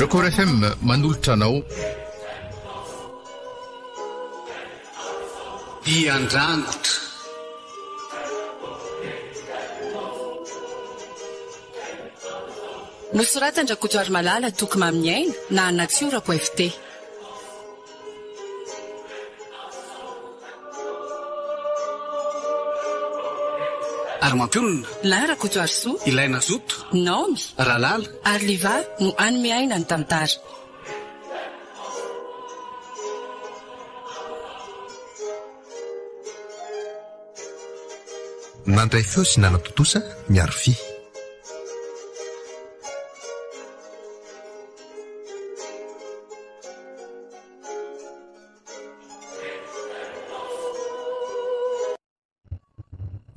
Record FM manolotra anao. Dian-drangotra. Nosoratan-dRakotoarimalala Toky Maminiaina na Natiora FT. Ary mampionona. Lain Rakotoarisoa. Ilay nazoto. Naomy. Ralala. Ary Liva no hanome aina ny tantara. Nandray feo sy nanatontosa ny Arfi.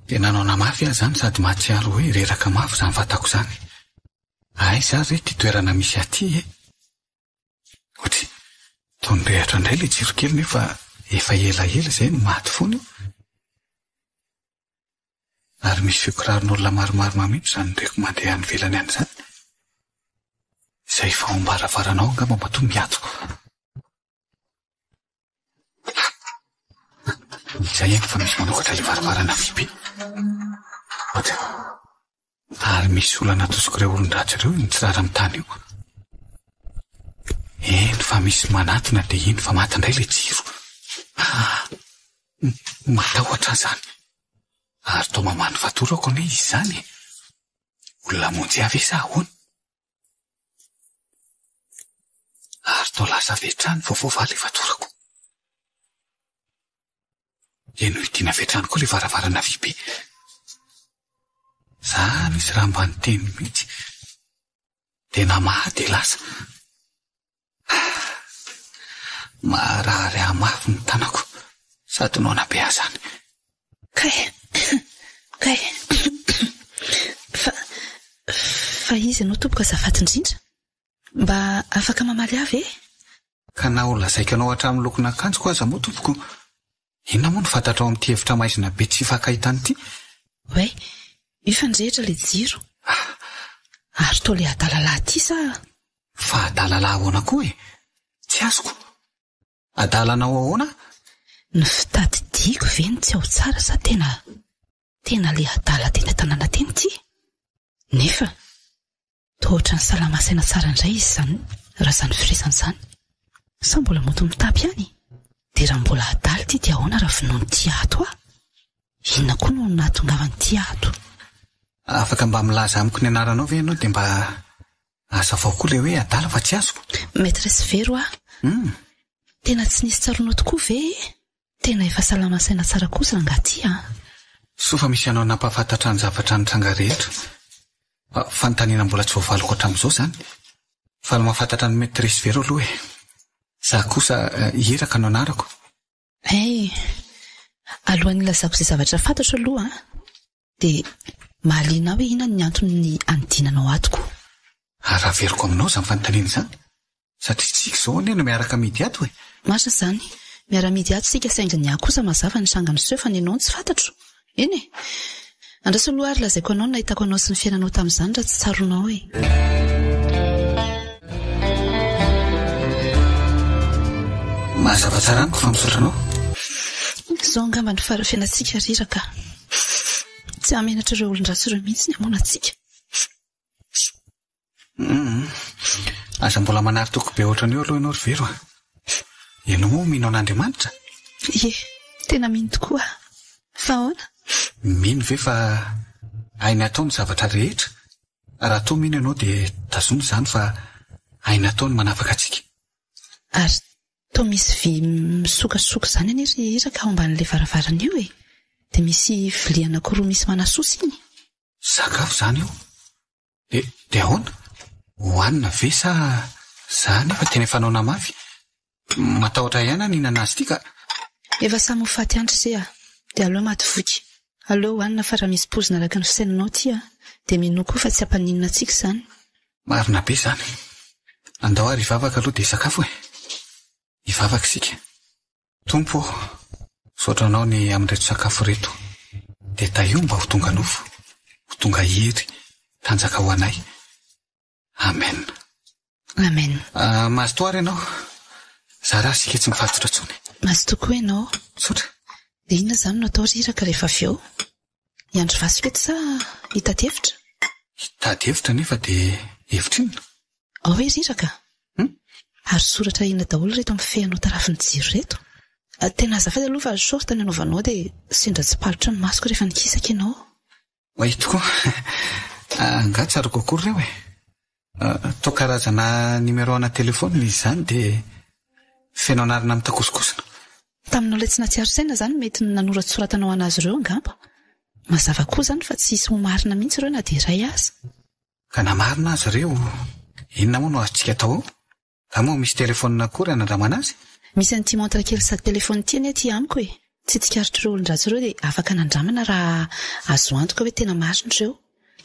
Dia nanao namafy aho izany sady mahatsiaro hoe reraka mafy izany vatako izany. Aiza ary re ity toerana misy ahy ity e? Ohatry, toa nirehatra indray ilay jiro kely nefa efa elaela izay no maty foana io. Ary misy feo kiraron'olona maromaro mameno izany reko mandeha any ivelany any izany. Izay efa ao am-baravarana ao angamba matoa miantso. Izay ihany fa misy manokatra ilay varavarana vy be. Ohatra. Ary misy olana atosik'ireo olon-dratsy ireo io mitsirara amin'ny tany io. Eny fa misy manatona dia iny fa maty indray ilay jiro. Ah, matahotra aho izany. Ary toa mamaha ny fatorako anie izy izany e. Olona hamonjy ahy ve sa ahoana? Ary toa lasa avy hatrany vao voavaha ilay fatorako. Dia nohidiana avy hatrany koa ilay varavarana vy be. Izany izy raha mba niteny mihitsy. Dia namaha dia lasa. Marary ahy mafy ny tanako sady noana be ahy izany. Kay! Kay! Fa, fa iza ianao tompoko azafady indrindra? Mba afaka mamaly ahy ve? Ka na ho lazaiko anao hatramin'ny lokon'akanjoko aza moa tompoko, inona moa no fantatrao amin'ity hevitra maizina be tsy ifankahitana ity? Oay, io fa nirehitra ilay jiro. Ary toa ilay adala lahy ity sa? Fa adala lahy ahoana koa e? Tsy azoko. Adala anao ahoana? Ny fitadidiako ve no tsy ao tsara sa tena tena ilay adala teny an-tanàna teny ity? Nefa toa ohatran'ny salama saina tsara indray izy izany raha izany firesany izany. Sa mbola moto mitapy ihany? Dia raha mbola adala ity dia ahoana raha vonoin'ity ato aho? Inona koa no nahatongavan'ity ato? Afaka mba milaza amiko ny anaranao ve ianao dia mba Hazavao koa ilay hoe adala fa tsy azoko. Maitresse Vero a! Hum. Tena tsy nisy tsaroanao tokoa ve e? Tena efa salama saina tsara kosa rangahy ty a! Soa fa misy anao nampahafantatra ny zavatra nitranga rehetra. Fanontaniana mbola tsy voavaliko hatramin'izao izany. Faly mahafantatra an'i Maitresse Vero aloha e. Za kosa Iraka no anarako. Hey! Alohan'ny hilazako izay zavatra fantatro aloha an! Dia mahaliana ahy hoe inona ny antony anidinanao ato koa? Ary averiko aminao izany fanontaniana izany, satria tsika izao anie no miaraka amidy ato e! Marina izany, miara-midy ato isika saingy ny ahy kosa mazava ny tranga miseho fa ny anao no tsy fantatro. Eny e! Andraso aloha ary lazaiko anao ny nahitako anao sy ny fiainanao tamin'izany raha tsy tsaroanao e! Mazava tsara amiko fa misaotra anao. Izao angamba no fara fiainantsika ry Iraka. Tsy hahamenatra ireo olon-dratsy ireo mihitsy ny hamono antsika. Hum. Aza mbola manary toky be ohatran'io aloha ianao ry Vero a. Ianao moa mino an'Andriamanitra? Ie, tena mino tokoa aho. Fa ahoana? Mino ve fa hainy atao ny zavatra rehetra? Raha toa mino ianao dia tazomy izany fa hainy atao ny manafaka antsika. Ary toa misy vy misokasoka izany anie ry Iraka ao ambanin'ilay varavarana io e! Dia misy vilia anankiroa misy manasosa iny. Sakafo izany io? Dia dia ahoana? Hohanina ve sa za nefa tena efa noana mafy? Matahotra ihany aho nihinana azy ity ka. Efa samy ho faty ihany ry se a! Dia aleo maty voky. Aleo hohanina fa raha misy poizina araka ny fisainanao ity a! Dia minoa koa fa tsy hampaninona antsika izany. Marina be izany. Andao ary hivavaka aloha dia hisakafo e! Hivavaka isika. Tompo ô! Misaotra Anao ny amin'ireto sakafo ireto. Dia tahio mba ho tonga nofo, ho tonga hery, tanjaka ho anay. Amen. Amen. Mazotoa ary ianao. Zara ary isika tsy mifatotra intsony. Mazotoa koa ianao. Misaotra. Dia inona izany no atao ry Iraka rehefa avy eo? Hiandry vaso eto sa hitady hevitra? Hitady hevitra anefa dia hevitra inona? Ao ve ry Iraka? Ary soratra inona daholo ireto amin'ny feanao tarafin'ny jiro ireto? Tena azafady aloha fa short ny anaovanao dia sendra tsipalotra ny masoko rehefa nikisaka ianao. Oay tokoa! Angaha tsaroako akory ireo e? Toa karazana numéro ana téléphone izy izany dia feno anarana mitakosokosona. Taminao ilay tsy nahatsiaro saina izany mety nanoratsoratanao an'azy ireo angamba. Mazava koa izany fa tsy hisy ho marina mihitsy ireo na dia iray aza. Ka na marina aza ireo, inona moa no azontsika atao ao? Nga moa misy telephone akory hanandramana azy? Misy an'ity montre kely sady telephone ity anie aty amiko e! Tsy tsikaritr'ireo olon-dratsy ireo dia afaka anandramana raha azo antoka hoe tena marina ireo.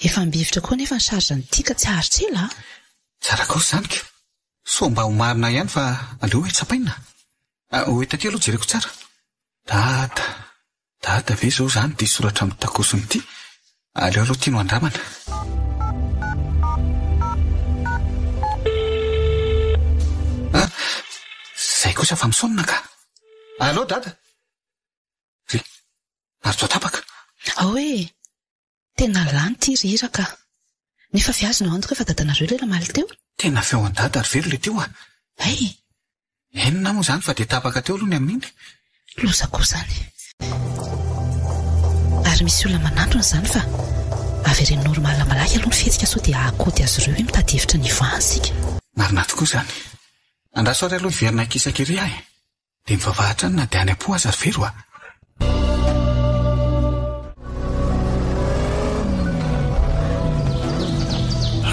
Efa ambivitra koa anefa ny charge an'ity ka tsy haharitra ela a! Tsara kosa izany ka! Soa mba ho marina ihany fa aleo hoe tsapaina. Ho hita aty aloha jereko tsara. Dada! Dada ve zao zany ity soratra mitakosona ity? Aleo aloha ity no andramana. Ah! Zay kosa fa misaonina ka! Allo dada! Ry, ary toa tapaka. Ao e! Tena lany ity ry Iraka a! Nefa ve azonao antoka fa dadanareo ilay namaly teo? Tena feon'i dada ry velona ity oa! Hay! Inona moa izany fa dia tapaka teo aloha ny amin'iny? Loza koa izany. Ary misy olona manantona izany fa avereno normal malaky aloha ny fihetsika sao dia hahakody azy ireo hoe mitady hevitra ny hivoahana isika. Marina tokoa izany. Andraso ary aloha hiverina hikisaka ery aho e! Dia mivavaha hatrany na dia any am-po aza ry Vero a!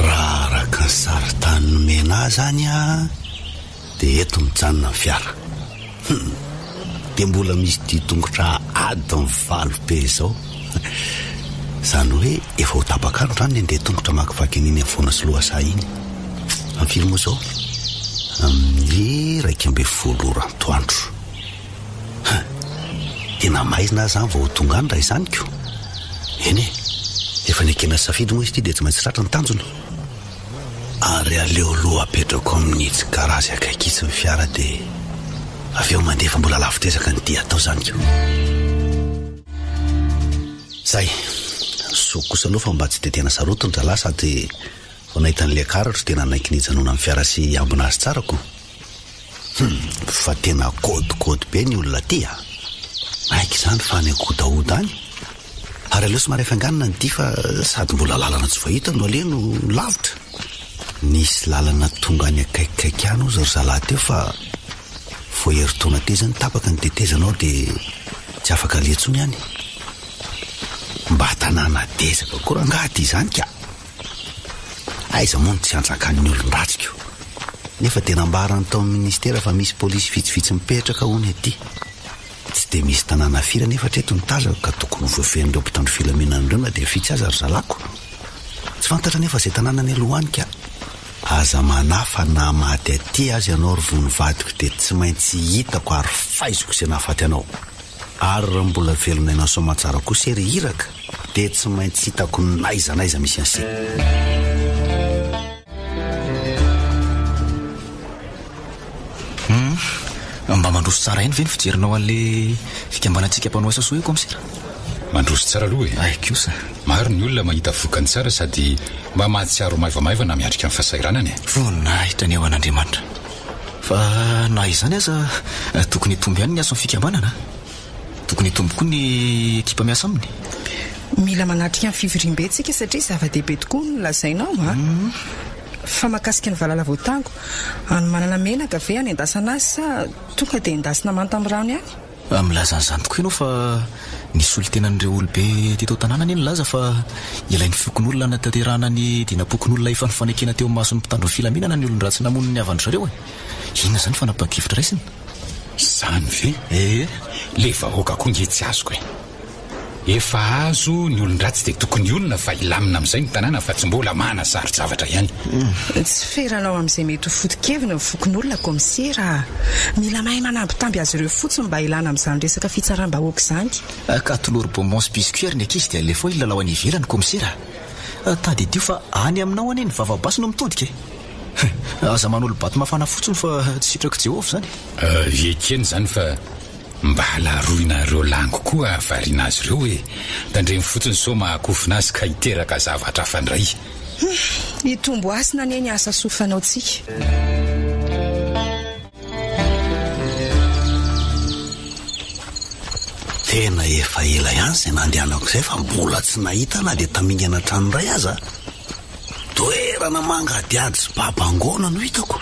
Raha araka ny sarintany nomena ahy izany an, dia eto mijanona ny fiara. Hum! Dia mbola misy dian-tongotra adiny valo be izao. Izany hoe efa ho tapak'andro izany ny handeha tongotra hamakivaky an'iny havoana sy lohasaha iny. Amin'ny firy moa izao? Amin'ny 11 ora antoandro. Hein! Tena maizina aho izany vao ho tonga any raha izany ko! Eny e! Efa nekena safidy moa izy ity dia tsy maintsy tratra ny tanjona. Ary aleo aloha apetrako amin'itsy garazy akaiky itsy ny fiara dia avy eo mandeha fa mbola lavitr'ezaka ny dia atao izany ko! Zay! Soa kosa aloha fa mba tsy dia tena sarotiny zalahy sady vao nahita an'ilay karatro dia nanaiky ny hijanona amin'ny fiara sy hiambina azy tsara ko! Hum! Fa tena kôdikôdy be ny olona aty a! Aiky izany fa any an-kodahoda any! Ary aleo somary hafainganina ny dia fa sady mbola lalana tsy voahita no aleha no lavitra! Nisy lalana tonga any akaikikaiky any hozy ry zalahy teo fa vao herintaona teo izany tapaka ny tetezana ao dia tsy afaka aleha intsony any. Mba tanàna dezaka koa rangaha aty izany ka! Aiza moa no tsy hanjakan'ny olon-dratsy ko! Nefa dia nambaran'ny tao amin'ny ministera fa misy polisy vitsivitsy mipetraka hono aty. Tsy dia misy tanàna firy anefa hatreto ny tazako ka tokony ho voafehin'ireo mpitandro filaminana ireo na dia vitsy aza ry zalako. Tsy fantatra anefa izay tanàna any aloha any ka. Aza manahy fa na maty aty aza ianao ry vono vadiko dia tsy maintsy hitako ary faiziko izay nahafaty anao. Ary raha mbola velona aina soamantsara kosa e ry Iraka dia tsy maintsy hitako n'aiza n'aiza misy an'se. Hum, mba mandroso tsara ihany ve ny fijerinao an'le fikambanantsika mpanao asa soa io kaomisera? Mandroso tsara aloha e. Ay kosa. Maro ny olona mahita vokany tsara sady mba mahatsiaro maivamaivana miatrika ny fahasahiranana e. Voninahitra anie ho an'Andriamanitra. Fa na izany aza tokony hitombo ihany ny asan'ny fikambanana a. Tokony hitombo koa ny ekipa miasa aminy. Mila manatrika ny fivoriambe tsika satria zava-dehibe tokoa ny lazainao a. Fa mahakasika ny valala voatango, anomanana menaka ve hanendasana azy sa tonga dia endasina manta amin'ny rano ihany? Milaza an'izany tokoa ianao fa ny solontenan'ireo olobe teto an-tanàna anie nilaza fa ilain'ny fokonolona hanatanterahana ny dinam-pokonolona efa nifanekena teo imason'ny mpitandro ny filaminana ny olon-dratsy namono ny havan-dry zareo e! Inona izany fanapahan-kevitra raisina? Izany ve? Ee. Le vahoaka koa nge tsy azoko e! Efa azo ny olon-dratsy dia tokony hionona fa hilamina amin'izay ny tanàna fa tsy mbola manasaro-javatra ihany. Tsy feranao amin'izay mety ho foto-keviny ny fokonolona kaomisera a! Mila mahay manambitamby azy ireo fotsiny mba hilana amin'izany resaka fitsaram-bahoaka izany. Ka atolory bonbons sy biscuits ary ny ankizy dia alefao hilalao any ivelany kaomisera a! Tadidio fa any aminao anie ny vava-basy no mitodika e! Aza manolo-bato mafana fotsiny fa tsy sitrak'i Jehovah izany. Ekena izany fa mba laroinareo lango koa hahavariana azy ireo e! Tandremo fotsiny sao mahakofona azy ka hiteraka zavatra hafa indray. Hitombo hasina anie ny asa soa fanaontsika. Tena efa ela ihany izay nandehanako izay fa mbola tsy nahita na dia tamingana trano iray aza. Toerana mangadihady sy babangoana no hitako.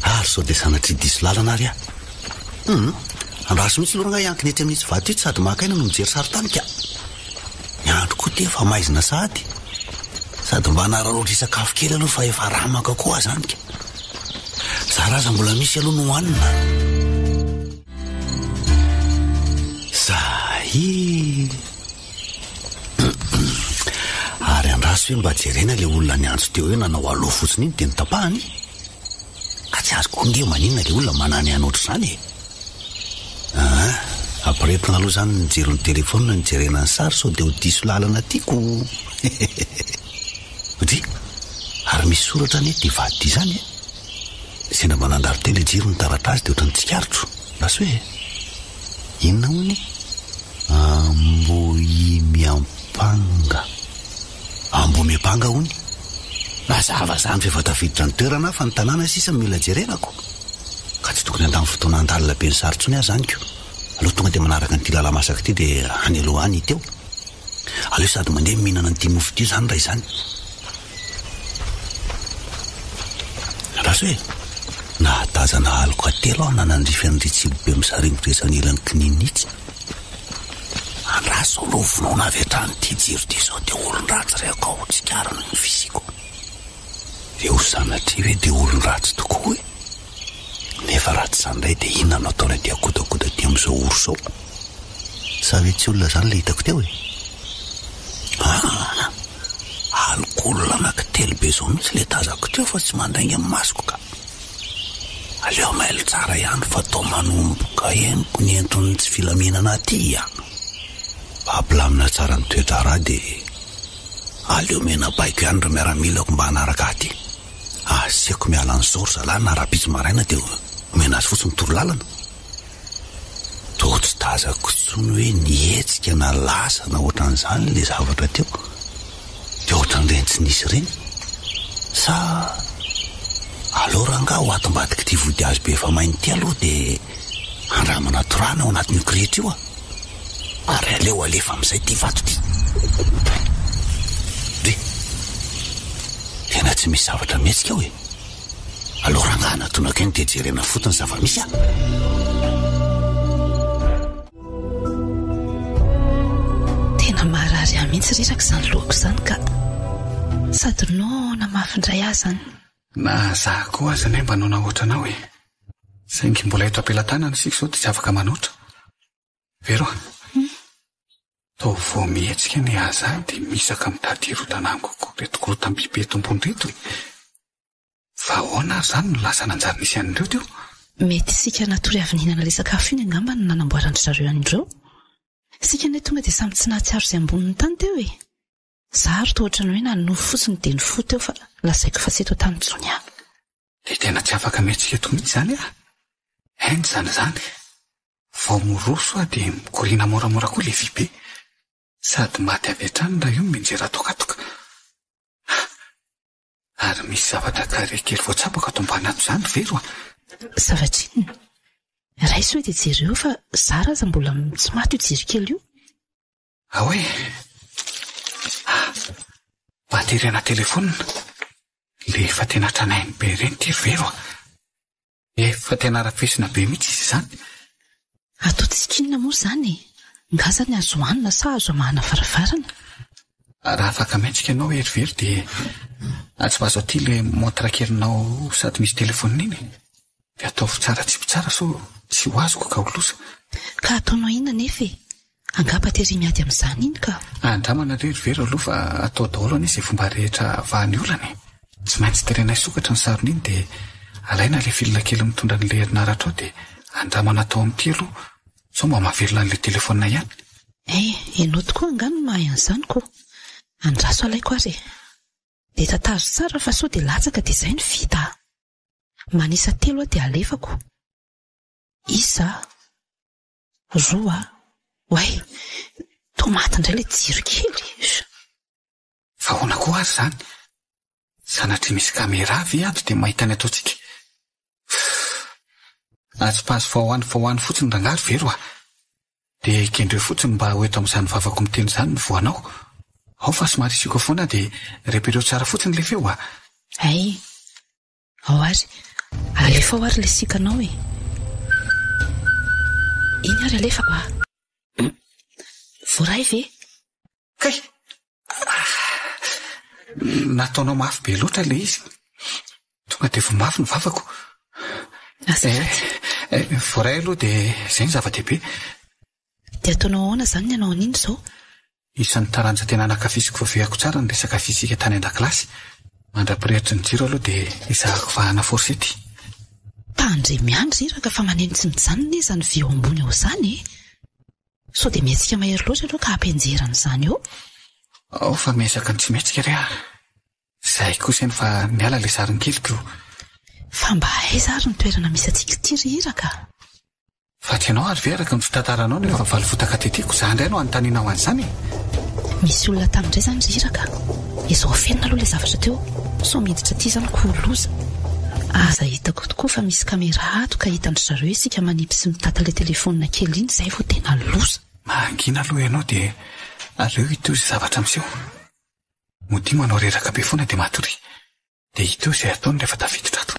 Ary sao dia sanatria diso lalana ary aho. Hum, andraso mihitsy aloha rangahy hiankina etsy amin'itsy vato itsy sady maka aina no mijery sarintany ka. Ny andro koa ity efa maizina sahady. Sady mba hanararaotra hisakafo kely aloha fa efa ramaka koa aho izany ka. Zara aza mbola misy aloha no hohanina. Zay. Ary andraso hoe mba jerena ilay olona niantso teo hoe nanao allo fotsiny iny dia notapahany. Ka tsy azoko koa nge maninona ilay olona manany ahy ohatr'izany e. Aa, ampirehetina aloha izany ny jiron'ny telefaonina nijerena ny sary sao dia ho diso lalana tiako. Dry, ary misy soratra anie ity vato ity izany e. Sendra mba nandalo teo ilay jiro nitaratra azy dia ohatran'ny tsikaritro. Lasa hoe inona hono e? Ambohimiampanga. Ambohimiampanga hono? Mazava izany fa efa tafiditra ny toerana aho fa ny tanàna sisa no mila jerena ko. Ka tsy tokony handany fotoana handalina be ny sary intsony aho izany ko. Aleo tonga dia manaraka an'ity lala-masaka ity dia any aloha any hita eo. Aleo sady mandeha mihinana an'ity mofo ity izany raha izany. Andraso e! Nahatazana aloka telo aho nanandrify an'ry tsilobe misaringotra isan'ilan'ny kininina itsy. Andraso aloha vonoina avy hatrany ity jiro ity sao dia olon-dratsy re akao tsikariny ny fisiako. Eo sanatria ve dia olon-dratsy tokoa e? Nefa raha tsy izany indray dia inona no ataony aty akodakoda aty amin'izao ora izao? Sa ve tsy olona izany ilay hitako teo e? Aa! Alikaola anankitelo be izao mihitsy ilay tazako teo fa tsy mandainga ny masoko ka. Aleo mailo tsara ihany fa toa manomboka henoko ny enton'ny tsy filaminana aty a! Ampilamina tsara ny toe-draharaha dia aleo omena baiko ihany ireo miaramilako mba hanaraka ahy aty. Asiako miala an'izao ry zalahy na rahampitso maraina dia omena azy fotsiny torolalana. Toa tsy tazako intsony hoe nihetsika na lasa na ohatran'izany ilay zavatra teo. Dia ohatran'ireny tsy nisy ireny. Sa aleo rangahy ho ato ambadik'ity vodihazo be efa maina ity aloha dia andramana torahana ao anatin'io kirihitra io a! Ary aleo alefa amin'izay ity vato ity. Dry. Tena tsy misy zavatra mihetsika ao e. Aleo rangahy anatonako eny dia jerena fotony zava-misy a. Tena maharary ahy mihitsy reraka izany lohako izany ka. Sady noana mafy indray aho izany. Na za koa aza anie mba noana ohatranao e. Saingy mbola eto am-pelatanana isika izao dia tsy afaka manoatra. Vero a! Toa vao mihetsika ny aza dia mihisaka mitady hirodana amiko koa ireto korotam-biby eto ambony ireto e! Fa ahoana ary izany no lasa nanjary nisy an'ireo teo? Mety isika natory avy nihinana ilay sakafo iny angamba no nanamboaran-dry zareo an'ireo. Isika anie tonga dia samy tsy nahatsiaro izay ambonin'ny tany teo e! Za ary toa ohatran'ny hoe nanonofy fotsiny dia nifoha teo fa lazaiko fa tsy eto an-tany intsony aho. Dia tena tsy afaka mihetsika eto mihitsy izany aho. Henjana izany. Vao miroso aho dia mikoriana moramora koa ilay vy be. Sady maty avy hatrany raha io no mianjera atokatoka. Ary misy zavatra carré kely voatsapako ato ambany ato izany ry Vero a! Zavatra inona? Raiso hoe dia jereo fa zara aza mbola tsy maty io jiro kely io. Ao e! Ah! Batterie ana telephone. Le efa tena tranainy be ireny ity ry Vero a! Efa tena arafesina be mihitsy izy izany. Ataontsika inona moa izany e? Nga zany azo hohanina sa azo amahana varavarana? Raha afaka mihetsika ianao hery very dia atsipazo aty ilay montre kelinao sady misy telephone iny e. Dia ataovy tsara tsipy tsara sao tsy ho azoko ka ho loza. Ka ataonao inona anefa e? Angamba tery miady amin'izany iny ka. Andramana re ry Vero aloha fa atao daholo anie izay fomba rehetra havaha ny olana e. Tsy maintsy terena hisokatra ny sarony iny dia alaina ilay fil kely mitondra an'ilay herinaratra ao dia andramana atao amin'ity aloha sao mba mahavelona an'ilay telephone ihany. Eh, ianao tokoa angaha no mahay an'izany ko. Andraso alaiko ary e. Dia tatazo tsara fa sao dia latsaka dia izay no vita a! Manisa telo aho dia alefako. Isa, roa, oay! Toa maty indray ilay jiro kely. Fa ahoana koa ary izany? Sanatria misy caméra ve ato dia mahita ny ataontsika? Fff. Atsipazo vao any vao any fotsiny rangahy ry Vero a! Dia kendreo fotsiny mba ho eto amin'izany vavako miteny izany ny voanao. Ao fa somary isioka foana dia repereo tsara fotsiny ilay feo a! Hay! Ao ary! Alefao ary ilay sikanao e! Iny ary alefako a! Voaray ve? Kay! Nataonao mafy be loatra ilay izy. Tonga dia voa mafy ny vavako. Azafady. Eh, eh, voaray aloha dia izay ny zava-dehibe. Dia ataonao ahoana izany ny hanao an'iny izao? Isan'ny taranja tena nankafiziko voavehako tsara ny resaka fizika tany an-dakilasy. Mandra-pirehatry ny jiro aloha dia ezahako vahana forsety. Tandremo ihany ry iraka fa maneno tsy mijanona izany vy eo ambony eo izany e! Sao dia mihetsika mahery loatra ianao ka hampianjera an'izany eo? Ao fa miezaka ny tsy mihetsika re aho. Izay kosa eny fa niala ilay sarin-keliko. Fa mba aiza ary ny toerana misy antsika ity ry Iraka a? Fa tsy ianao ary ve araka ny fitantaranao no efa valifotaka tety ko za indray no anontanianao an'izany e? Misy olona tamy indray izany ry Iraka a! Ezao afenina aloha ilay zavatra teo sao miditra aty izany ko loza. Aza hitako tokoa fa misy caméra ato ka hitan-dry zareo isika manipy sy mitata ilay telephone kely iny izay vao tena loza. Mangina aloha ianao dia aleo hita eo izay zavatra miseho. Modia manao reraka be foana dia matoria. Dia hita eo izay ataony rehefa tafiditra ato.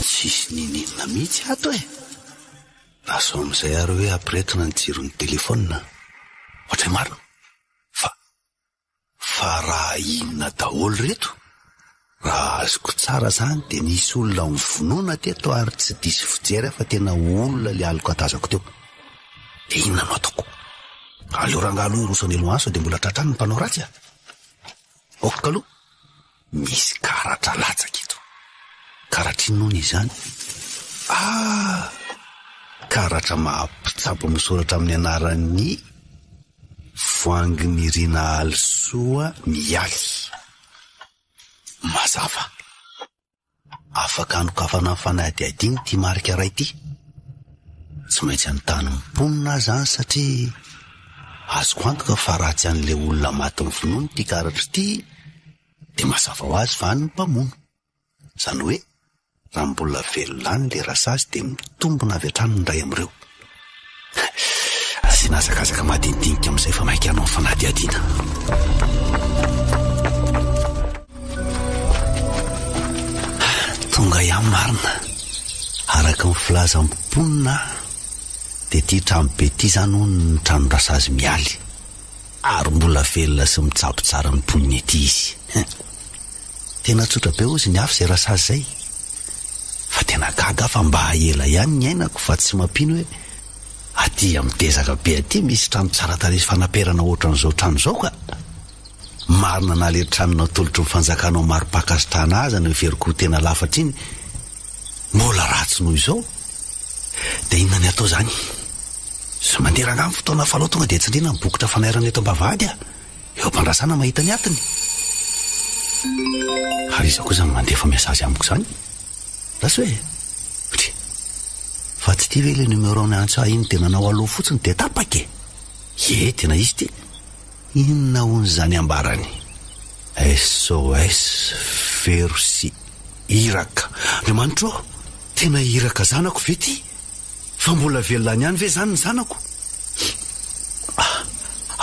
Tsisy niniana mihitsy ato e! Lazao amin'izay ary hoe ampiretina ny jiron'ny telefaonina. Ohatray marina. Fa, fa raha inona daholo ireto? Raha azoko tsara zany dia nisy olona novonoina teto ary tsy diso fijery aho fa tena olona le aloka tazako teo. Dia inona no ataoko? Aleo rangahy aloha hiroso any aloha any sao dia mbola tratra any ny mpanao ratsy a! Ok aloha, misy karatra latsaka eto. Karatra inona hono izany? Ah! Karatra maha mpitsabo misoratra amin'ny anaran'i Voahanginirina Alisoa Mialy. Mazava. Afaka hanokafana ny fanadihadiana ity marika iray ity. Tsy maintsy hanontany ny mponina aho izany satria azoko antoka fa raha tsy an'ilay olona maty novonoina ity karatra ity dia mazava ho azy fa an'ny mpamono. Izany hoe raha mbola velona any ilay rasazy dia mitombina avy hatrany ny iray amin'ireo. Asiana hazakazaka madinidinika amin'izay fa maika hanao ny fanadihadiana. Tonga ihany marina. Araka ny filazan'ny mponina dia ity trano be ity izany hono ny tranon-drasazy Mialy. Ary mbola velona sy mitsabo tsara ny mponina ety izy. Tena tsotra be hozy ny afo izay rasazy izay. Fa tena gaga aho fa mba ela ihany niainako fa tsy mampino hoe aty amin'ny dezaka be aty misy trano tsara tarehy sy fanaperana ohatran'izao trano izao ka! Marina na le trano natolotry ny fanjakana ho mari-pankasitrahana aza no heveriko ho tena lafatra iny mbola ratsy noho izao. Dia inona ny atao izany? Sy mandeha rangahy ny fotoana fa aleo tonga dia tsindriana ny bokotra fanairana eto am-bavahady a! Eo am-pandrasana mahita ny atiny. Ary iza koa izany mandefa message amiko izany? Lasa hoe? Dry. Fa tsy ity ve ilay numéro niantso ahy iny dia nanao allo fotsiny dia tapaka e? Ie, tena izy ity. Inona hono izany ambarany? SOS Vero sy Iraka. Andriamanitra ô! Tena Iraka zanako ve ity? Fa mbola velona any ihany ve izany ny zanako? Ah,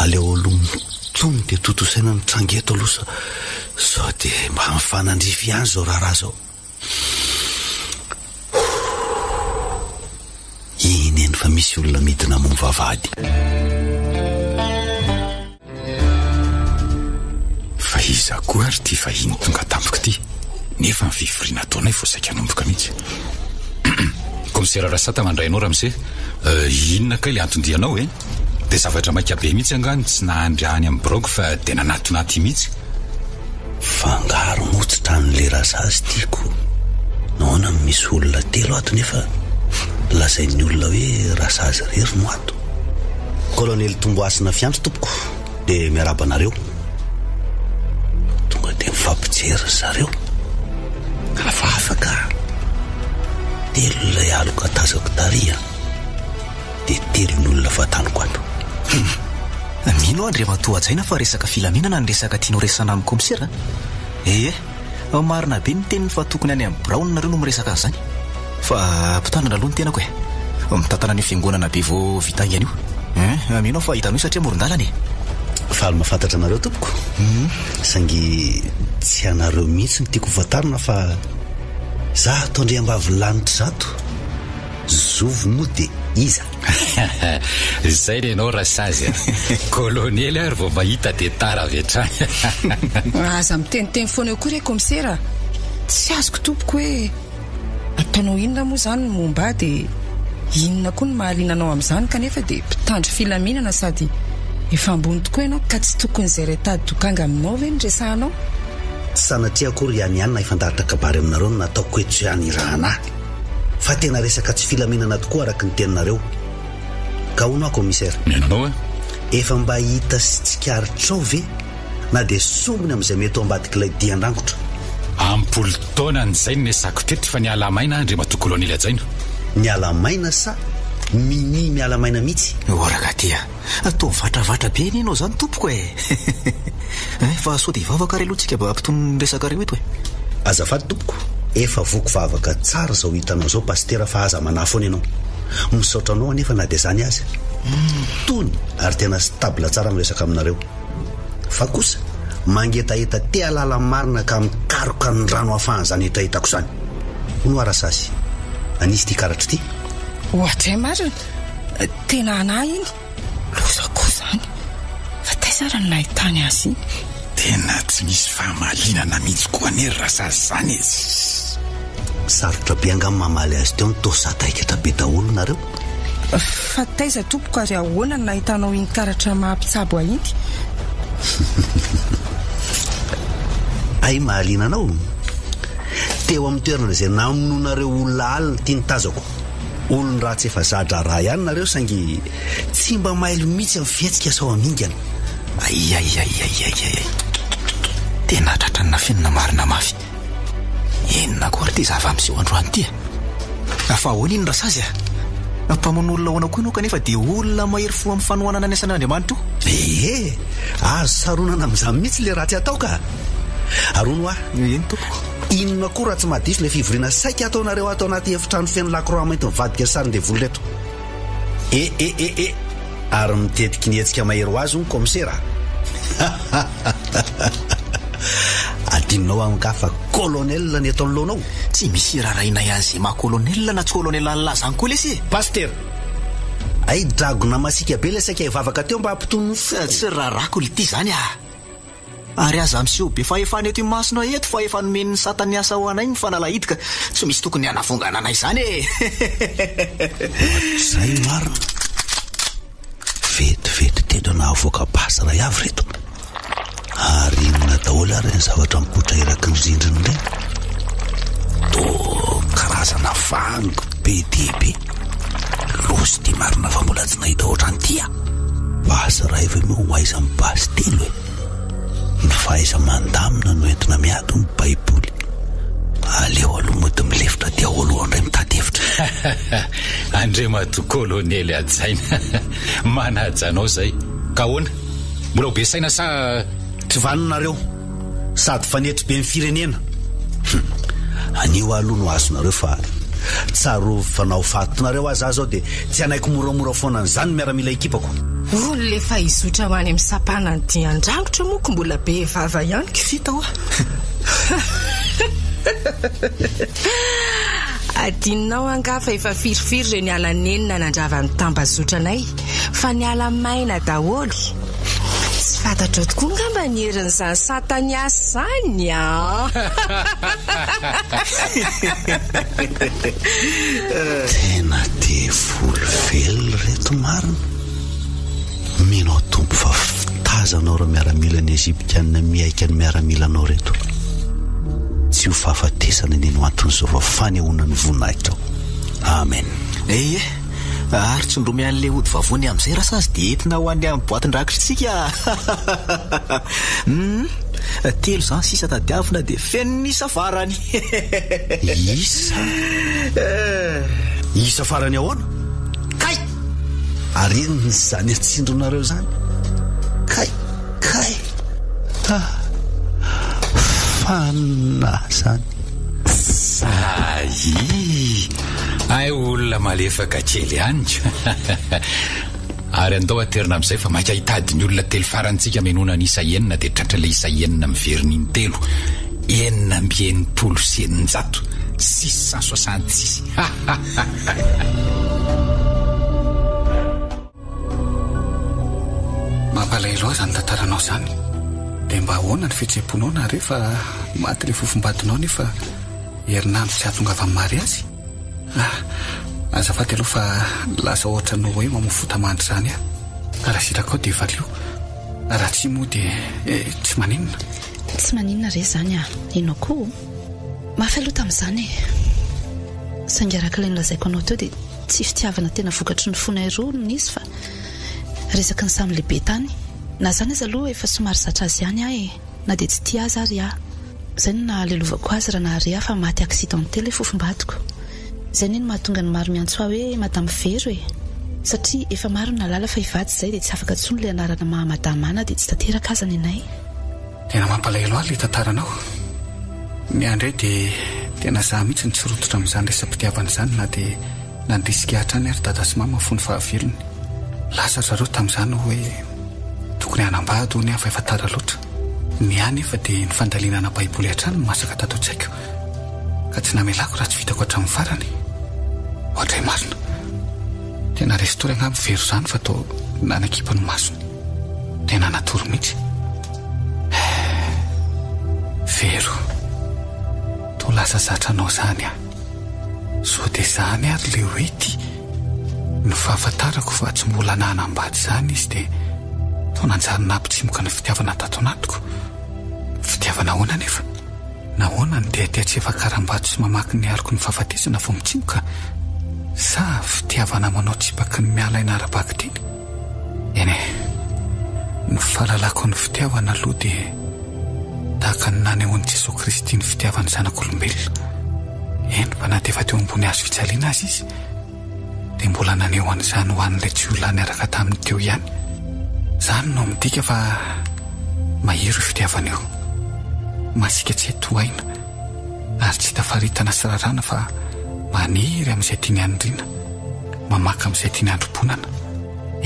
aleo aloha mitony dia tontosaina ny tranga eto aloha sa sao dia mba mifanandrify ihany izao raharaha izao. Eny eny fa misy olona midina hamono vavahady. Fa iza koa ary ity vahiny tonga tampoka ity nefa ny fivoriana ataonay vao saika hanomboka mihitsy. Kaomisera Rasata mandray anao ramose. Euh, inona kay le anton-dianao e? Dia zavatra maika be mihitsy angaha no tsy nahandry any amin'ny biraoko fa dia nanatona aty mihitsy. Fangaro moa tsy tranon'le rasazy tiako. Nahoana no misy olona telo ato nefa lazain'ny olona hoe rasazy irery no ato? Kolonely Tombohasina Fiantso tompoko dia miarahaba anareo. Tonga dia mifampijery ry zareo. Hafahafa ka. Telo ilay aloka tazako tary an. Dia telo ny olona vantaniko ato. Hum. Mino aho Andriamatoa Hajaina fa resaka filaminana ny resaka tianao resahana amin'ny kaomisera a. Ee. Marina be ny teniny fa tokony any amin'ny biraony nareo no miresaka an'izany. Fa mpitandrina aloha ny tenako e. Mitantana an'io fiangonana be vao vita haingana io. Hein, mino aho fa hitanao io satria amoron-dalana e. Faly mahafantatra anareo tompoko. Saingy tsy anareo mihitsy no tiako ho fantarina fa zato andriambavilanitra zato. Zovy moa dia iza? Izay re ianao Rasazy a! Kolonely ary vao mahita dia tara avy hatrany. Aza miteniteny foana eo koa re kaomisera a! Tsy azoko tompoko hoe ataonao inona moa izany ny momba ahy dia inona koa no mahaliana anao amin'izany kanefa dia mpitandro filaminana sady efa ambony tokoa ianao ka tsy tokony izay iray tady dokanga aminao ve no resahanao? Tsy sanatria akory ihany hifandahatra kabary aminareo no nataoko eto izay hanirahana ahy. Fa tena resaka tsy filaminana tokoa araky ny teninareo. Ka hono aho commissaire. Mihaino anao aho. Efa mba hita sy tsikaritrao ve na dia sombiny amin'izay mety ho ambadik'ilay dian-drangotra? Am-polo taonany izay no nesako teto fa niala maina aho Andriamatoa Kolonely Hajaina. Niala maina sa minia miala maina mihitsy? O ragady a! Toa mivatravatra be anie ianao izany tompoko e! Hein, fa sao dia hivavaka ary aloha tsika mba hampitony ny resakareo eto e! Azafady tompoko, efa voky vavaka tsara izao hitanao izao Pasitera fa aza manahy foana ianao. Misaotra anao anefa na dia izany aza. Tony ary tena stable tsara miresaka aminareo. Fa kosa mangetaheta te hahalala ny marina ka mikaroka ny rano hahafahan'izany hetahetako izany. Hono hoa Rasazy, an'iza ity karatra ity? Ohatray marina! Tena anah iny? Loza koa izany! Fa taiza ary no nahitany azy iny? Tena tsy misy fahamalinana mihitsy koa anie ry Rasazy izany e! Sarotra be angaha ny mamaly azy teo ny toa sadaikatra be daholo nareo? Fa taiza tompoko ary ahoana no nahitanao iny karatra maha mpitsabo ahy iny? Hay mahaliana anao? Teo amin'ny toerana izay namonoanareo olona alina ity ny tazako. Olon-dratsy efa za-draharaha ihany nareo saingy tsy mba mailo mihitsy amin'ny fihetsika sao hamingana. Aiaiaiaiaiai. Tena tratran'ny nafenina marina mafy. Inona koa ary ity zava-miseho androany ity a? Fa ahoana iny Rasazy a? Mpamono olona ahoana koa ianao kanefa dia olona mahery fo amin'ny fanohanana ny asan'Andriamanitra io? Ee, azo saronana amin'izany mihitsy ilay ratsy atao ka! Ary hono hoa? Eny tompoko. Inona koa raha tsy mahadiso ilay fivoriana saika ataonareo ato anaty efitrano feno lakroa mainty mivadika sarin-devoly ireto? E e e e! Ary mitetiky ny hetsika mahery ho azy hono kaomisera a! Adinonao angaha fa colonel ny eto anoloanao? Tsy misy irarahinay an'izay maha colonel na tsy colonel an'lah zany koa lesy e! Pasitera! Hay dragona masiaka be ilay saika hivavaka teo mba hampitony ny foko! Tsy rarako lty zany ah! Ary aza miseho be fahefana eto imasonay eto fa efa nomen'ny sata ny asa ho anay ny fanalahidy ka tsy misy tokony hanavongana anay izany e! Ohatr'izay marina. Vetivety tena nahavoaka basy iray avy ireto. Ary inona daholo ary ireny zavatra mipoitra eraky ny rindrina ireny? Toa karazana vangy be dia be. Loza ity marina fa mbola tsy nahita ohatran'ity aho. Basy iray ve moa ho aiza amin'ny basy telo e? Ny fahaiza-mandamina no entina miady hoy ny baiboly. Aleo aloha mody milefitra dia ao aloha indray mitady hevitra. Andriamatoa Kolonely hajaina, manaja anao izay. Ka ahoana? Mbola ho be saina sa. Tsy vanona nareo. Sady fanetry be ny firenena. Hum. Anio aho aloha no azonareo fa tsarovy fa na ho fatinareo aza aho zao dia tsy hanaiky moramora foana an'izany ny miaramila ekipako. Olona efa hizotra ho any amin'ny sampanan'ny dian-drangotra moa ko mbola be vava ihany ko. Vita hoa. Adinonao angaha fa efa firifiry ireo niala nenina nandrava ny tambazotranay fa niala maina daholo. Tsy fantatrao tokoa angamba ny herin'izany sataniasy izany an! Tena devoly velona ireto marina. Mino aho Tompo fa fitazanao ireo miaramilan'ny Egyptiana mihaika ny miaramilanao ireto. Tsy ho fahafatesana anie no anton'izao fa fanehoana ny voninahitrao. Amen. Ee. Ary tsindromy an'ilay ody vavony amin'izay rasazy dia entina ho any amin'ny boatin-drakitritsika. Hum, telo izany sisa tadiavina dia feno ny isa farany. Isa? Isa farany ahoana? Kay! Ary inona izany atsindronareo izany? Kay! Kay! Ah! Fanina izany. Sahy! Hay olona malefaka kely ihany ka! Ary andao aterina amin'izay fa maika hitady ny olona telo farany tsika hamenoana ny isa enina dia tratra ilay isa enina miverina intelo, 666, 666. Mampalahelo ahy izany tantaranao izany. Dia mba ahoana ny fihetseham-ponao na re fa maty ilay fofombadinao nefa herinandro tsy hahatongavan'ny mariazy? Ah, azafady aloha fa lasa ohatran'ny hoe mamoa fota-mandry izany aho. Ka raha sitrakao dia valio, raha tsia moa dia tsy maninona. Tsy maninona re izany ah, ianao koa. Mafy aloha tamin'izany e. Saingy araka ilay nolazaiko anao teo dia tsy fitiavana tena vokatry ny fonay roa no nisy fa resaky ny samy lehibe tany. Na izany aza aloha efa somary zatra azy ihany aho e, na dia tsy tia azy ary aho. Izay no nahalelovako azy raha nahare aho fa maty accidenté ilay fofombadiko. Izay anie no mahatonga ny maro miantso ahy hoe Madame Vero e! Satria efa maro ny nahalala fa hivady izay dia tsy afaka intsony ilay anarana maha Madame ahy na dia tsy tanteraka aza nenay. Tena mampalahelo ahy ilay tantaranao. Ny ahy indray dia tena za mihitsy no tsy rototra amin'izany resa-pitiavana izany na dia nandrisika ahy hatrany ary dada sy mama fony fahavelony. Lasa ry zareo tamin'izany hoe tokony hanambady hono aho fa efa tara loatra. Ny ahy anefa dia ny fandalinana baiboly hatrany no masaka tato an-tsaiko ka tsy namelako raha tsy vitako hatramin'ny farany. Oadray marina. Tena resy tory angamba i Vero izany fa toa nanakipy ny masony. Tena natory mihitsy. Vero. Toa lasa zatra anao izany aho. Sao dia izany ary ilay hoe tia. Ny fahafantarako fa tsy mbola nanambady izany izy dia toa nanjary nampitsimoka ny fitiavana tato anatiko. Fitiavana ahoana anefa? Nahoana no tehateha tsy efa karambato sy mamaky ny aloky ny fahafatesana vao mitsimoka? Sa fitiavana manao tsipaky ny miala aina ara-bakiteny? Eny e, ny fahalalako ny fitiavana aloha dia tahaka ny nanehoan'i Jesoa Kristy ny fitiavany zanak'olombelona. Eny fa na dia efa teo ambony hazo fijaliana aza Izy dia mbola naneho an'izany ho an'ilay jiolahy niaraka taminy teo ihany. Izany no midika fa mahery io fitiavana io. Masiaka tsy hay tohaina ary tsy hita faritana sy raràna fa manery amin'izay tiany hanindriana, mamaka amin'izay tiany handrobonana.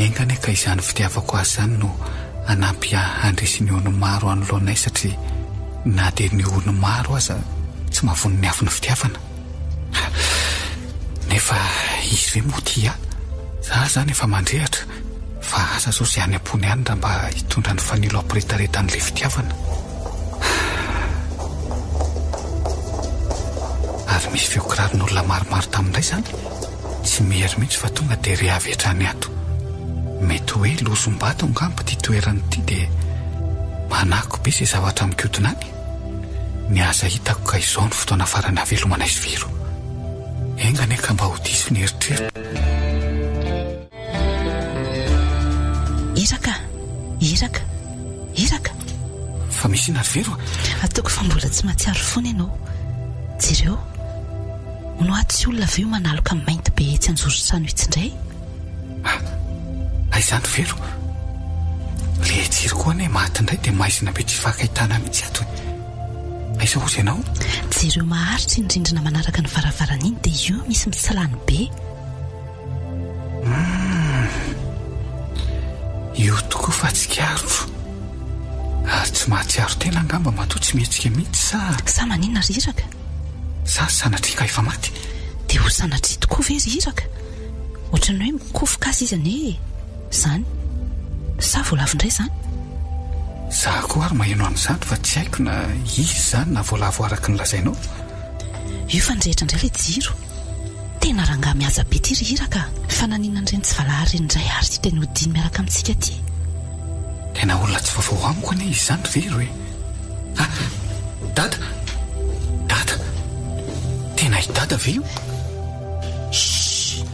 Enga anie ka izany fitiavako azy izany no hanampy ahy handresy ny ony maro anoloanay satria na dia ny ony maro aza tsy mahavono ny afon'ny fitiavana. Nefa izy ve moa tia ahy? Za zany efa mandrehatra fa asa zao ze any am-pony any raha mba hitondra ny fanilo hampiretaretan'ilay fitiavana. Ary misy feo kiraron'olona maromaro tamin'indray izany? Tsy miery mihitsy fa tonga dia re avy hatrany ato. Mety hoe lozom-bato angamba ity toerana ity dia manako be izay zavatra mikodina any. Ny asa hitako ka izao no fotoana farany hahavelomana izy Vero. Enga anie ka mba ho diso ny eritreritro. Iraka! Iraka! Iraka! Fa misy inona ry Vero a? Ataoko fa mbola tsy mahatsiaro foana ianao. Jereo. Hono aho tsy olona ve io manaloka mainty be etsy anjoron-trano etsy indray? Ah! Aiza izany ry Vero? Ilay jiro koa anie maty indray dia maizina be tsy ifankahitana mihitsy ato e. Aiza hozy ianao? Jereo maharitra iny rindrina manaraka ny varavarana iny dia io misy mitsilany be. Humm. Io tokoa fa tsikaritro. Ary tsy mahatsiaro tena angamba matoa tsy mihetsika mihitsy sa? Sa maninona ry Iraka? Sa sanatria ka efa maty? Dia ho sanatria tokoa ve ry Iraka? Ohatran'ny hoe mikofoka aza izy anie e! Izany. Sa voalavo indray izany? Za koa ary maheno an'izany fa tsy haiko na izy izany na voalavo araka ny lazainao. Io fa nirehitra indray ilay jiro. Tena rangahy mihaja be ity ry Iraka a! Fa naninona an'ireny tsy valahara ireny indray ary ity teny hodiany miaraka amintsika ity? Tena olona tsy vaovao amiko anie izy izany ry Vero e! Ah! Dada! Dada! Tena i Dada ve io? Shh!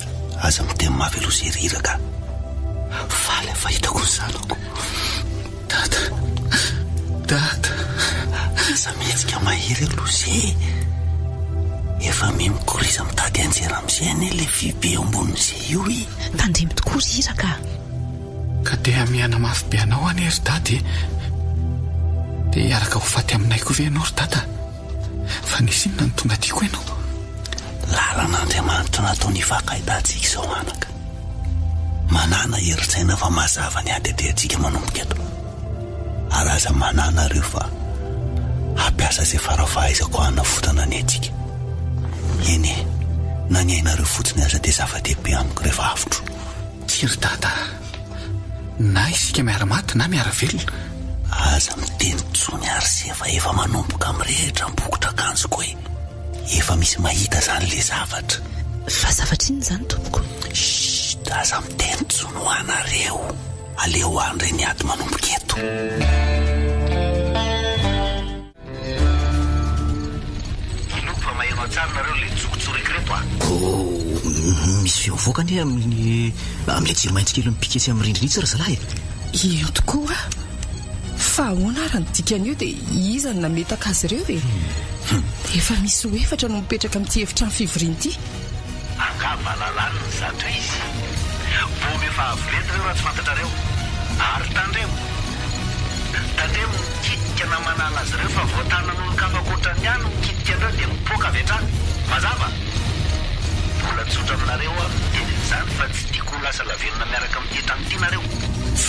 Aza miteny mafy aloha zay ry Iraka a! Faly aho fa hitako ny zanako. Dada! Dada! Aza mihetsika mahery aloha ze e! Efa mimikoriza mitady hianjera amin'izay anie ilay vy be eo ambonin'izay io e! Tandremo tokoa ry Iraka a! Ka te hamihana mafy be anao anie ry Dada e! Te hiaraka ho faty aminay koa ve ianao ry Dada? Fa nisy inona no tonga aty koa ianao? Lalan'Andriamanitra nataony hifankahitantsika izao anaka. Manàna herin-tsaina fa mazava ny ady atrehantsika manomboka eto. Ary aza manahy nareo fa hampiasa izay fara-fahaizako hanavotana ny aintsika. Eny e, na ny ainareo fotsiny aza dia zava-dehibe amiko rehefa avotro. Tsia ry Dada a! Na isika miara-maty na miara-velona. Aza miteny intsony ary se fa efa manomboka mirehitra ny bokotr'akanjoko e! Efa misy mahita izany le zavatra. Fa zavatra inona izany tompoko? Chut! Aza miteny intsony ho anareo! Aleo aho indray ny ady manomboka eto. Inoako fa maheno tsara nareo le tsokotsoriko reto a! Oh, misy feo mivoaka anie amin'ny amin'ilay jiro maitso kely mipika etsy amin'ny rindrina itsy ry zalahy e! Io tokoa! Fa ahoana ary ny dikan'io dia iza no nametaka azy ireo e? Efa misy ho efatra no mipetraka amin'ity efitrano fivoriana ity. Angaha valalanina izato izy? Bômy efa avo lenta ireo raha tsy fantatrareo. Ary tandremo! Tandremo ny mikitika na manala azy ireo fa vao tanan'olon-kafa ankoatran'ny ahy no mikitika an'ireo dia mipoaka avy hatrany. Mazava? Mbola tsotra aminareo aho miteny an'izany fa tsy tiako ho lasa lavenona miaraka amin'ity trano ity nareo.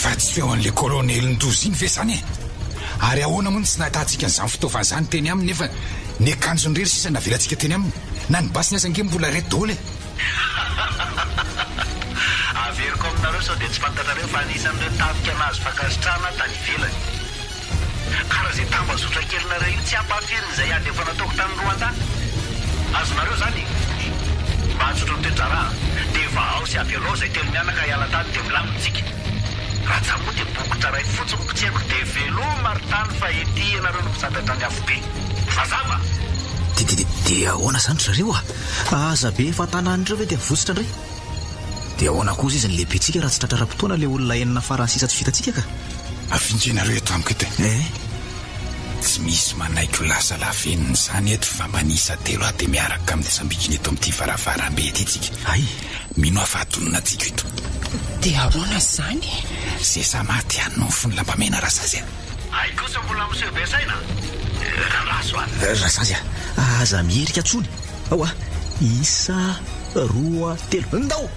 Fa tsy feo an'ilay kolonelin-doza iny ve izany e? Ary ahoana moa no tsy nahitantsika an'izany fitaovana izany teny aminy nefa ny akanjony irery sisa navelantsika teny aminy? Na ny basiny aza ange mbola reto daholo e! Averiko aminareo sao dia tsy fantatrareo fa anisan'ireo tafika nahazo fankasitrahana aho tany ivelany. Ka raha izay tambazotra kelinareo io tsy ampahafirin'izay izay ady efa nataoko tany Rwanda. Azonareo izany e? Mba hahatsotra ny toe-draharaha dia vahao sy avelao izay telo mianaka hiala tany dia milamina tsika. Raha tsy moa dia bokotra iray fotsiny potsehiko dia veloma ry tany fa ety ianareo no misandratra ny afobe. Mazava? Dia dia ahoana izany ry zareo a? Aza be fahatanan'ireo ve dia mivotsitra indray? Dia ahoana kosa izy ny lehibentsika raha tsy tratra ara-potoana ilay olona enina farany sisa tsy vitantsika ka? Afinga ianareo eto amiko eto e! Eh? Tsy misy manaiky ho lasa lavenona izany eto fa manisa telo aho dia miaraka amin'ny sambikiny eto amin'ity varavarambe ity tsika. Hay! Mino aho fa hatonina antsika ito. Dia ahoana izany e? Seza maty ihany no mifono lambamena Rasazy a! Hay kosa mbola miseho be saina Randraso a! Rasazy a! Aza miherika intsony! Ao a! Isa, roa, telo, ndao!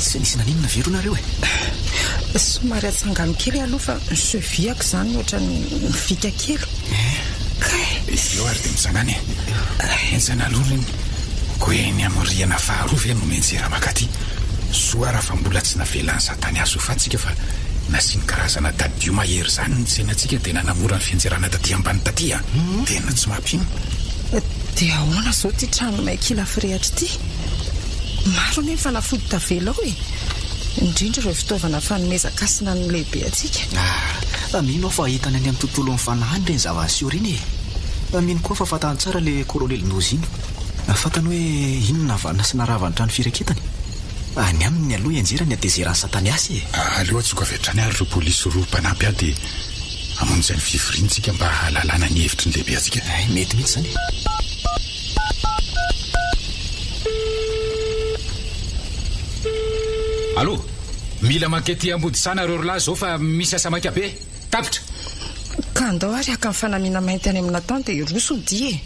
Tsy nisy naninona ve aloha nareo e? Somary atsangano kely aloha fa ny cheville-ko izany ohatran'ny mivika kely. Kay! Eo ary dia mitsangana e. Henjana aloha iny. Koa eny amin'ny rihana faharoa ve no mianjera mankaty? Soa ary fa mbola tsy navelan'i Satany azy ho faty isika fa nasiany karazana tadio mahery izany ny tsenantsika dia nanamora ny fianjerana taty ambany taty a! Tena tsy mampino. Dia ahoana izao ity trano may kila firehatra ity? Maro anie ny fanafody tavela ao e! Indrindra ireo fitaovana fanomezan-kasina ny lehibe antsika. Ah, mino aho fa hitany any amin'ny tontolon'ny fanahy any ireny zava-niseho ireny e! Mino koa aho fa fantany tsara ilay kolonely Nozy iny. Fantany hoe inona navanona sy narava ny trano firaketany. Any aminy aloha hianjera ny hatezeran'i Sataniasy e! Aleo antsoiko avy hatrany ary ireo polisy roa mpanampy ahy dia hamonjy ny fivoriana isika mba hahalalana ny hevitry ny lehibe antsika. Hay, mety mihitsy izany e! Allô? Mila mankety Ambodisana nareo ry lahy izao fa misy asa maika be. Tapitra! Ka andao ary haka ny fanamiana mainty any amin'i Nathan dia hiroso ny dia e!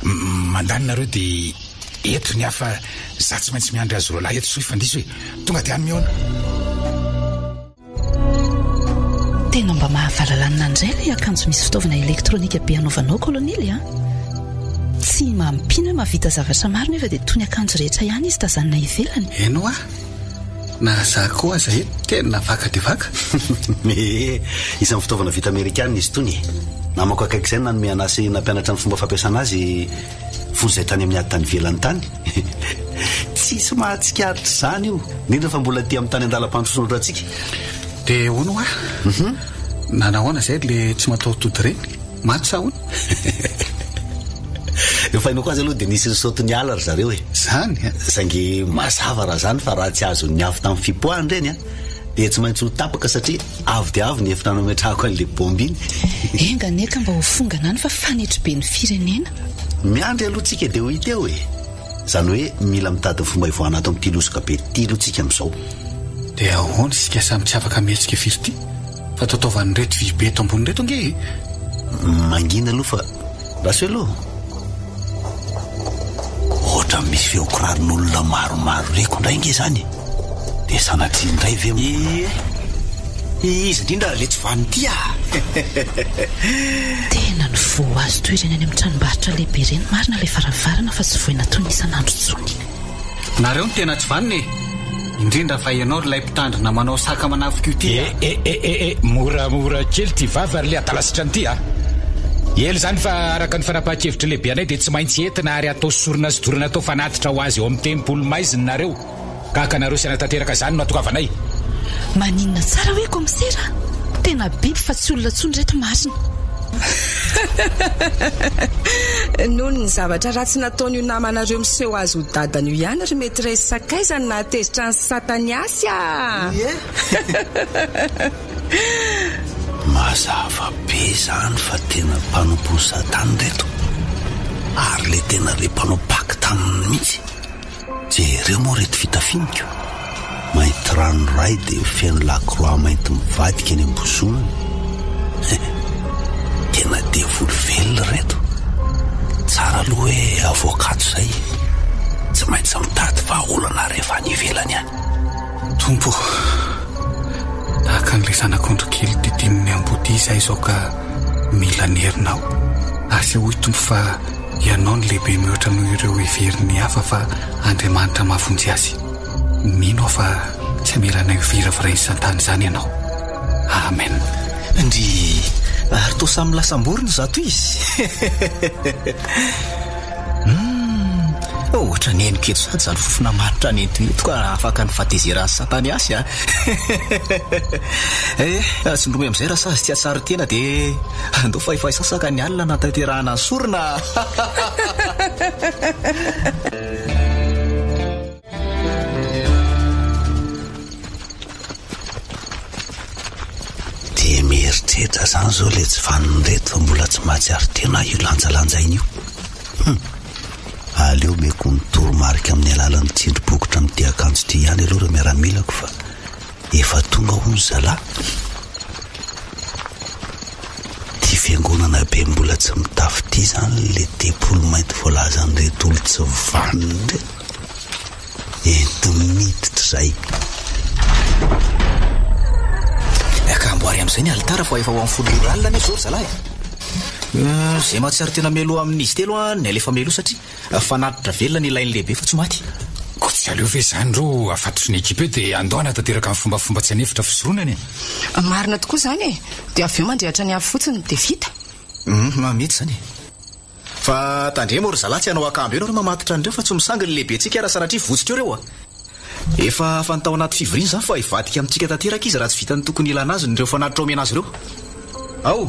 Mandany nareo dia eto ny hafa za tsy maintsy miandry azy roalahy eto soa hifandiso e! Tonga dia any mihaona. Tena mba mahavalalanina indray ilay akanjo misy fitaovana elektronika be anaovanao kolonely a! Tsy mampino hoe mahavita zavatra maro nefa dia toy ny akanjo rehetra ihany izy tazanina ivelany. Eny hoa! Na za koa aza eto tena vaka dia vaka. Ee, isan'ny fitaovana vita amerikana izy itony e. Namako akaiky izay no nanome anà sy nampianatra ny fomba fampiasana azy fony izay tany amin'ny ady tany ivelany tany. Tsisy mahatsikaritra izany io, indrindra fa mbola aty amin'ny tany an-dalam-pandrosoana ohatrantsika. Dia hono hoa, nanahoana izay ilay tsy mataho-tody ireny? Maty sa ahoana? Ny fahainoako azy aloha dia nisy nisaoty niala ry zareo e. Zany a! Saingy mazava raha zany fa raha tsy azon'ny afo tamin'ny fipoahana ireny an, dia tsy maintsy ho tapaka satria avo dia avo ny efitra nametrahako an'ilay bomba iny. Enga anie ka mba ho fongana any fa fanetriben'ny firenena. Miandry aloha tsika dia ho hita eo e! Izany hoe mila mitady ny fomba hivoahana ato amin'ity losoka be ity aloha tsika amin'izao. Dia ahoana isika samy tsy afaka mihetsika firy ity fa taotaovan'ireto vy be eto ambony ireto ange e! Mangina aloha fa lasa eo aloha. Ohatran'ny misy feon-kiraron'olona maromaro reko indray ange izany e! Dia sanatria indray ve mbola. Ie! Iza indrindra ary ilay tsy vanona ity ah! Tena ny voa azo toy ireny any amin'ny tranombarotra lehibe ireny marina ilay varavarana fa tsy voina toy ny isan'andro intsony. Nareo no tena tsy vanona e! Indrindra fa ianao ry ilay mpitandrina manao saka manafika io ty a! Eh eh eh eh moramora kely ty vava ry le adala sitrany ty a! Ela izany fa araka ny fanapahan-kevitry lehibe anay dia tsy maintsy entina ary atao sorona sy dorana atao fanatitra ho azy eo amin'ny tempoly maizina nareo. Gaga nareo sy hanatanteraka izany no atokavanay. Maninona tsara hoe kaomisera? Tena biby fa tsy olona tsony reto marina. Noho ny zavatra ratsy nataon'io namanareo miseho azy ho dadany io ihany ry maitresse sakaiza no nahatezitra an'i Sataniasy a! Ie! Mazava be izany fa tena mpanompon'i Satana ireto ary le tena le mpanao pacte aminy mihitsy. Jereo moa reto fitafiany ko! Mainty ranoray dia feno lakroa mainty mivadika eny am-bozonany. He! Tena devoly velona ireto. Tsara aloha hoe avoaka ato izay e! Tsy maintsy mitady vahaolana rehefa any ivelany any. Tompo o! Tahaka an'ilay zanak'ondry kely didinin'ny ambodia izahay izao ka mila ny herinao. Asehoy Tompo fa Ianao no lehibe mihoatra noho ireo heverin'ny hafa fa Andriamanitra mahavonjy azy. Mino aho fa tsy hamela anay ho viravirain'i Satana izany Ianao. Amen. Ndry, ary toa samy lasa-mborona izato izy. Humm, ohatran'ny henoko eto sahady izany fofona manitra nentiny eto ka afaka ny fahatezeran'i Sataniasy a! Eh, tsindromy amin'izay raha sazy tsy hahatsaro tena dia andao fa efa hisasaka ny alina hanatanterahana ny sorona a! Dia mieritreritra zany zao le tsy vanona ireto fa mbola tsy mahatsiaro tena io lanjalanjaina io. Hum. Aleo omeko ny toromarika amin'ny alalan'ny tsindry bokotra amin'ity akanjo ity ihany aloha ireo miaramilako fa efa tonga hono zalahy. Ity fiangonana be mbola tsy mitafo ity izany le tempoly mainty voalazan'ireto olon-tsy vanona ireto. Ento miditra izay. Ka amboary amin'izay ny alitara fa efa ho amin'ny folo ora alina anie izao ry zalahy e. Izay mahatsiaro tena mialoha amin'izy telo an, ny alefa mialoha satria fanatitra velona ny ilain'ny lehibe fa tsy maty. Koa tsy aleo ve izany reo afatotry ny ekipa eo dia andao hanatanteraka ny fombafomba tsy an'efitra fisoronana e! Marina tokoa izany e! Dia avy eo mandrehitra ny afo fotsiny dia vita. Hum, mety izany e! Fa tandremo ry zalahy tsy hanao akambo eo nareo mamatotra an'ireo fa tsy misangy ny lehibentsika raha sanatria votsotra eo ireo a! Efa afany tao anaty fivoriana izany fa hivadika amintsika tanteraka izy raha tsy vita ny tokony hilana azy ireo fanatitra omena azy ireo. Ao!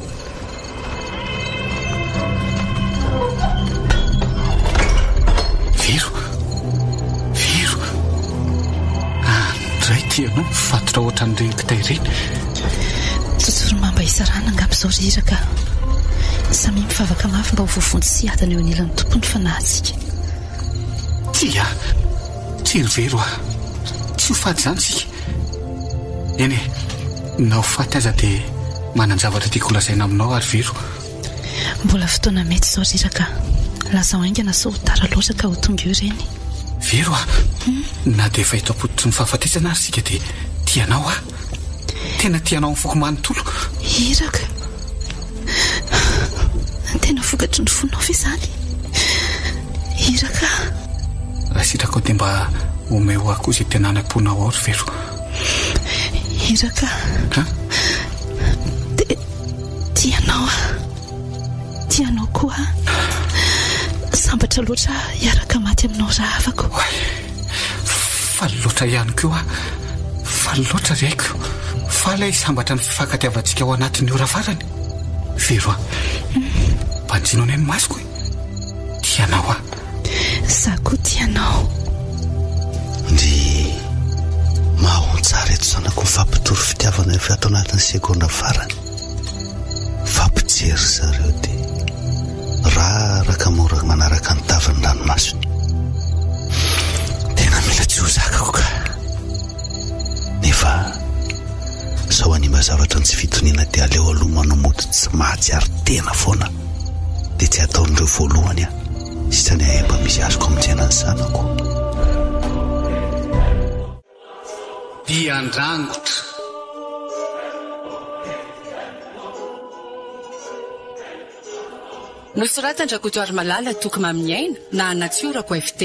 Vero! Vero! Any indray ity ianao mifatotra ohatran'ireny kitay ireny. Tsotsorimamba hisarahana angamba izao ry Iraka a! Samia mivavaka mafy mba ho voavonjy sy hiadana eo anilan'ny Tompo ny fanahintsika. Tsia! Tsia ry Vero a! Tsy ho faty izany isika. Eny e, na ho faty aza dia manan-javatra tiako holazaina aminao aho ry Vero. Mbola fotoana mety izao ry Iraka a! Lazao haingana sao ho tara loatra ka ho tonga eo ireny. Vero a! Na dia efa eto am-pototry ny fahafatesana ary isika dia tia anao aho. Tena tia anao amin'ny foko manontolo. Iraka! Tena vokatry ny fonao ve izany? Iraka! Raha sitrakao dia mba omeo ahy koa izay tena any am-ponao ao ry Vero. Iraka! Ha? Tia anao aho. Tia anao koa aho. Sambatra loatra aho hiaraka maty aminao rahavako. Oay! Faly loatra ihany koa aho. Faly loatra ry aiko. Faly aho hisambatra ny fifankatiavantsika ao anatin'ny ora farany. Vero a! Banjino anie ny masoko e! Tia anao aho. Za koa tia anao. Ndry mahontsara eto zanako mifampitory fitiavana efa ato anatin'ny segondra farany. Mifampijery zareo dia raraka mora manaraka ny tavan'ny ranomasony. Tena mila tsy ho zakako ka. Nefa sao hanimba zavatra ny tsy fitoniana dia aleo aloha manao mody tsy mahatsiaro tena foana dia tsy ataon'ireo voalohany aho. Sisa ny ahy mba misy azoko amonjena ny zanako. Dian-drangotra. Nosoratan-dRakotoarimalala Toky Maminiaina na Natsiorako FT.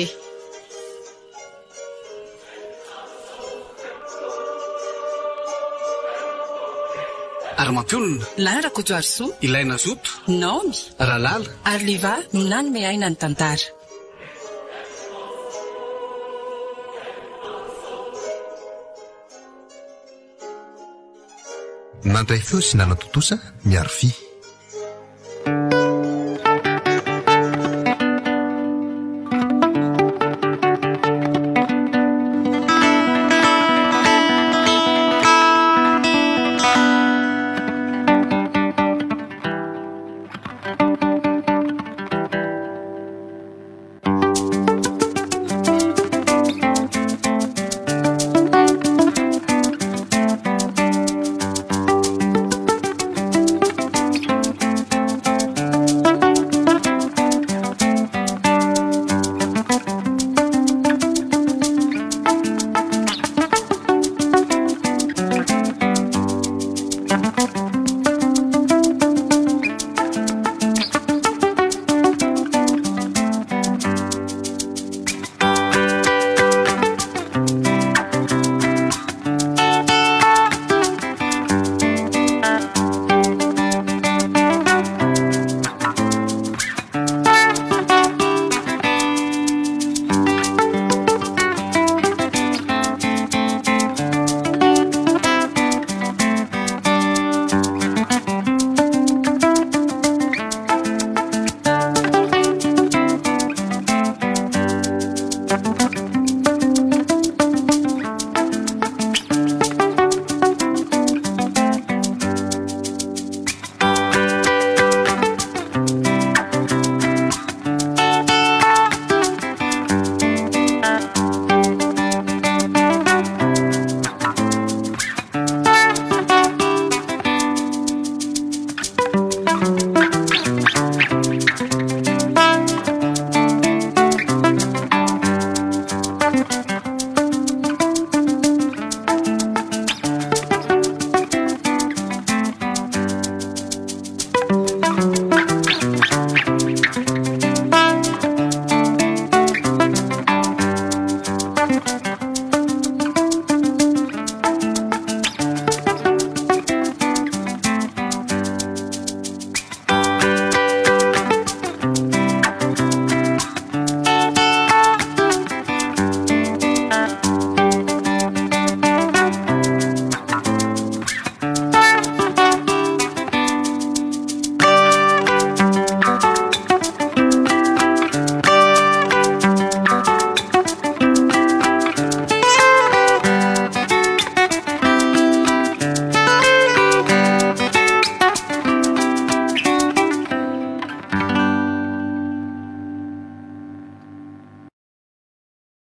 Ary mampionona. Lala Rakotoarisoa. Ilay nazoto. Naomy. Ralala. Ary Liva no nanome aina ny tantara. Nandray feo sy nanatontosa Miarivia.